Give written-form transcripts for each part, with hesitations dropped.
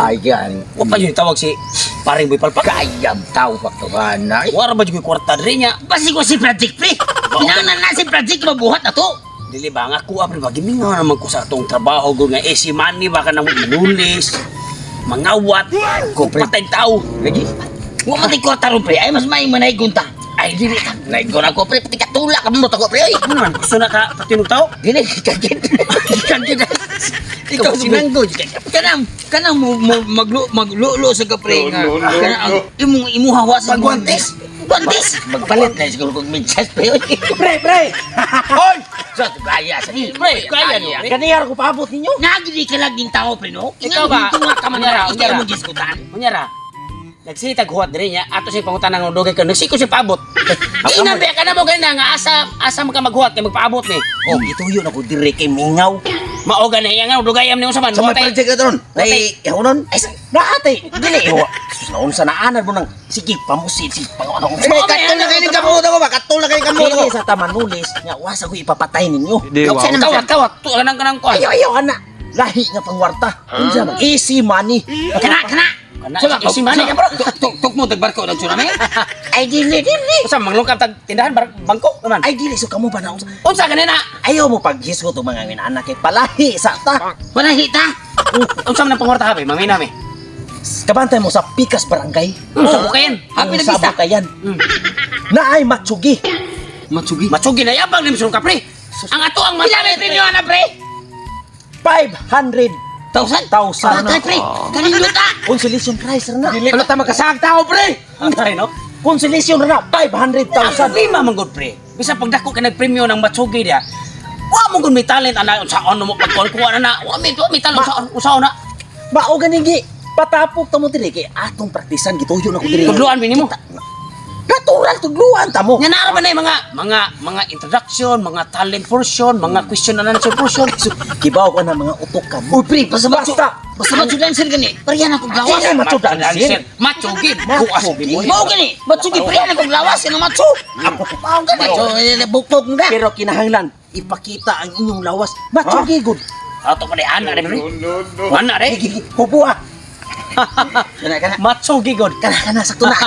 Kayan. Wa pa yun tawag si paring Boy Palpak. Kayam tao paktuhan na. Wara ba jud ko'y kwarta diri niya? Basi ko si Project, pre. Kinahanglan na si Project mabuhat na to. Dili ba nga kuha pre ba gimingaw naman ko sa atong trabaho go nga easy money ba ka nang manulis, mangawat, Ko, pre. patay tao. Lagi. Wa man tay kwarta ron, pre. Ay mas maing manay gunta. Ay dili ta. Naigo na ko, pre. Pati katula ka mo ko, pre. Oy. Ano naman gusto na ka patinog tao? Dili kagit. Kagit. Ikaw sinanggo. Kanang kanang mo, mo maglu maglulo sa ka, pre, nga. Kanang ang imong imuha wa sa Pagguantes. Guantes. Magpalit na siguro kong medyas, pre. Oy. Pre, pre! Hoy! Sa gaya sa Pre, kaya no, pre. Ganiyar ko paabot ninyo. Nagidi ka laging tao, pre, no? Ikaw ba? Nga ka man Unyara, ikaw unyara. mo gisgutan. Unyara. Nagsitag huwat diri niya ato siya pangutan ng dugay ko nagsiko siya paabot. Di na be kana mo gani nga asa asa man ka maghuwat kay magpaabot ni. Oh, gituyo na ko dire kay mingaw. Mao gani iya nga dugayam ni unsa man. Sa may Watay- project na doon. Nay, ihunon. Ay, naatay. Dili iwa. Sus, naon sa naanan mo nang sige pamusid sige pang ano. Pre, katol na kayo ng kamuto ko ba? Katol na kayo ng kamuto ko. Dili sa tamanulis nga wasa ko ipapatay ninyo. Di, wow. Sa naman, Kawat kawat tu kanang kanang kuan. Ayo ayo ana. Lahi nga pangwarta. Unsa man? Easy money. Kana, kana. Kana Sama, easy money. sama, bro. Tuk tuk mo tagbarko dag tsunami. Ay dili dili. Usa manglungkap tag tindahan bar bangko naman. Ay dili so kamo ba na unsa? Unsa gani na? Ayaw mo paghisgot og mga anak kay palahi sa ta. Wala hita. Unsa man ang pangwarta habi? Mamina mi. Kabantay mo sa Pikas Barangay. Sa bukayan. Happy na Sa vista. Bukayan. Naay matsugi. Matsugi. Matsugi na yabang ni Mr. Kapre. Ang ato ang Pila matami may premyo ana, pre? 500 Thousand? Thousand. Patay, pre. Kanindot ta. Consolation prize ra na. Dili pa ta makasag tao pre. Antay no? Consolation ra na Ang 500,000. problema man gud pre. Bisa pagdako ka nagpremyo ng matsugi dia. Wa mo gud may talent ana unsa ano mo pagkuan na na. Wa may talent unsa unsa na. Mao gani gi patapok ta mo diri kay atong praktisan gituyo na ko diri. Tudloan mi nimo. Natural tudloan ta mo. Nga naa ra ba na yung mga introduction, mga talent portion, mga question and answer portion. So, kibaw ko na mga utok ka mo. Uy, pre, basta matsu. Basta. Basta matsu dancer gani. Parehan akong lawas. Ay, matsu dancer. Matsugi. Matsugi. Mao gani. Matsugi parehan akong lawas kanang matsu. Mao gani. So, eh, bukog nga. Pero kinahanglan ipakita ang inyong lawas. Matsugi gud. Ato pa ni ana re pre. Ana re. Gigi, hubo ah. Kana kana. Matsugi gud. Kana kana sakto na.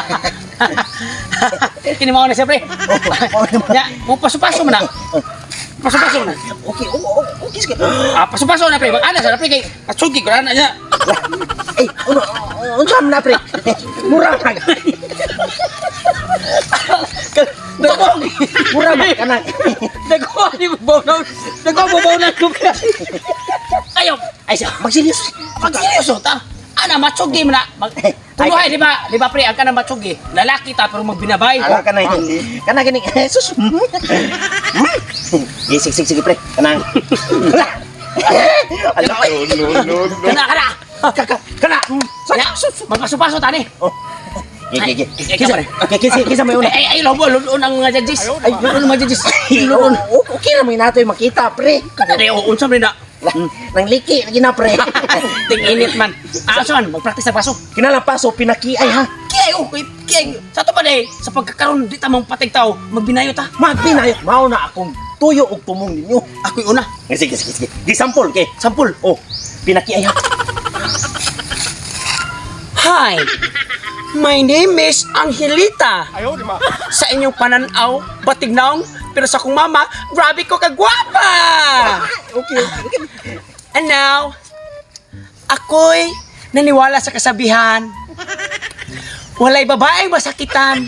Kini mao na siya pre. Oh, Ya, mo paso-paso man na. Paso-paso man na. Okay, oh, okay sige. Ah, paso-paso na pre. Ana sa pre kay matsugi gud ana niya. Eh, ano, unsa man na pre? Mura man. Dago. Mura man kana. Dago ni baw na. Dago mo baw na Ayo, ay siya. Magseryoso. Pag seryoso ta. Ana matsugi man na. Mag Tuloy, di ba? Di ba pre, ang kanang matsugi. Lalaki ta pero magbinabay. Ala kana kana gani. Sus. Sige, sige, sige pre. Kanang. Ala, oy. Kana kana. Kaka, kana. Ya, magpaso-paso tani. Sige, sige. Ikaw, pre. Okay, kisa, kisa may una. Ay, ay, lobo, lulun ang mga judges. Ay, lulun ang mga judges. Lulun. Okay ra may natoy makita pre. Kana di, oo, unsa man na. Nang liki lagi na pre. Ting init man. Ah, unsa man, magpractice na paso. Kinalang paso pinakiay ha. Kiyay, oh, kay, kiyay. Sa to pa day, sa pagkakaroon di ta mong patay tao, magbinayo ta. Magbinayo mao na akong tuyo og tumong ninyo. Ako'y una. Sige, sige, sige. Di sampol kay, sampol. Oh, pinakiay ha. Hi. My name is Angelita. Sa inyong pananaw, batignaong, pero sa akong mama, grabe ko kagwapa! Okay. And now, ako'y naniwala sa kasabihan. Walay babaeng masakitan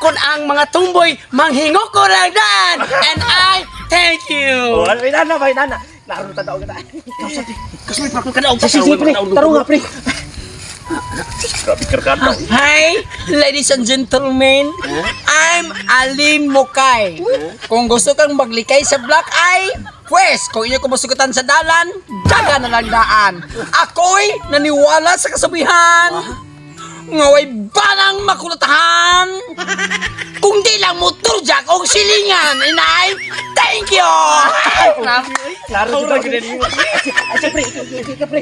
kung ang mga tumboy manghingo ko lang daan. And I thank you. Oh, may nana, may nana. Laro ta daw kita. Kasi may prakul ka na. Sige, sige, pre. Taro nga, pre. Grabe kargada. Hi, ladies and gentlemen. I'm Alin Mukay. Kung gusto kang maglikay sa Black Eye, pwes, kung inyo kumusugutan sa dalan, daga na lang daan. Ako'y naniwala sa kasabihan. Ngaway banang makulatahan. Kung di lang motor jack o silingan, inay, thank you! Klaro ta daw. Ay, pre, ikaw, ikaw, ikaw, pre.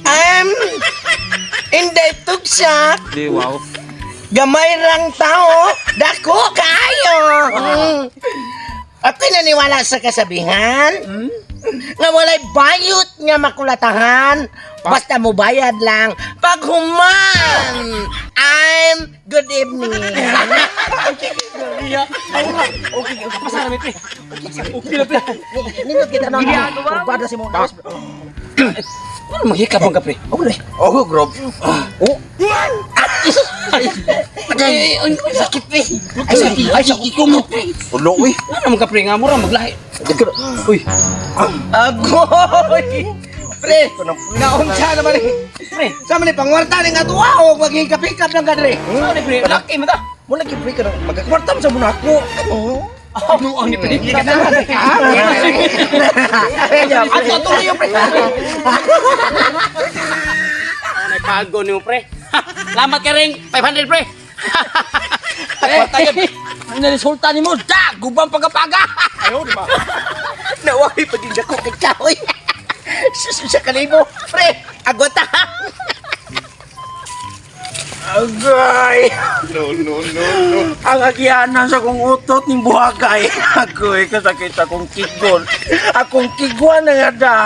I'm Inday Tugsak. Di, wow. Gamay rang tao, dako kaayo. Ako'y naniwala sa kasabihan nga walay bayot nga makulatahan. Basta mo bayad lang pag human. I'm good evening. Okay, pasara mi, pre. Okay na, pre. Nindot kita na. Kurbada si mo. Ano maghikap ang ka, pre? Okay. Oh, grob. Oh. Ay, ay, sakit, pre. Ay, sakit. Ay, sakit ko mo. Ulo, uy. Ano man ka, pre? Nga mura maglahi. Uy. Agoy! Pre, naunsa naman eh. Pre, Sa man ni pangwarta ni nga tuwa o maghikap-hikap lang ka dre. ano ni pre? Laki mo ta. Mo lagi pre ka na magkakwarta mo sa muna ako. Ano ang ni pre? Ato tuloy yung pre. Ano pago nimo, pre? Lamat ka ring 500, pre. Kwarta yun. Ang naresulta nimo, da, gubang pagapaga. Naway pa din ako kay Chaoy. Sus sa kalibo, pre. Agwata. Agay. No, no, no, no. Ang agianan sa kong utot ning buhagay. Agoy, kasakit akong kigol. Akong kigwa na nga da.